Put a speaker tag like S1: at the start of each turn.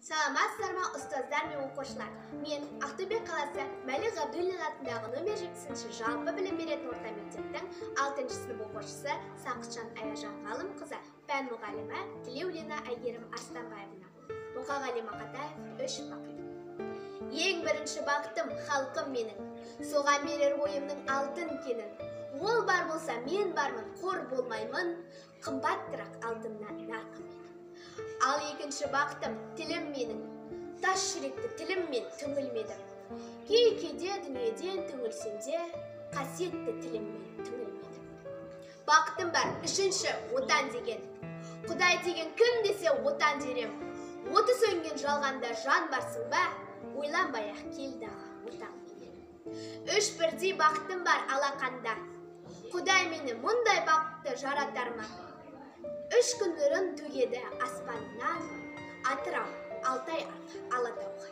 S1: Саламатсыздар ма, ұстаздар мен оқушылар? Мен Ақтөбе қаласы Мәлік Ғабдуллин атындағы номер 70-ші жалпы білім беретін орта мектептің 6 сынып оқушысы Сақытжан Аяжан Ғалымқызы, пән мұғалімі Тілеулина Әйгерім Арыстанбаевна. Мұқағали Мақатаев, «Үш бақыт». Ең бірінші бақытым — халқым менің, соған берер ойымның алтын кенін. Ол бар болса, мен бармын, қор болмаймын, қымбаттырақ алтыннан нарқым менің. Ал екінші бақытым — тілім менің, тас жүректі тіліммен түңілмедім. Кей кейде дүниеден түңілсем де, қасиетті тіліммен түңілмедім. Бақытым бар үшінші — отан деген. Құдай деген кім десе, отан дер ем. Оты сөнген жалғанда жан барсың ба, ойланбай ақ кел дағы отан менен. Үш бірдей бақытым бар алақанда. Құдай мені мұндай бақытты жаратар ма? Үш күн нұрын төгеді аспаннан Атырау, Алтай, Алатауға.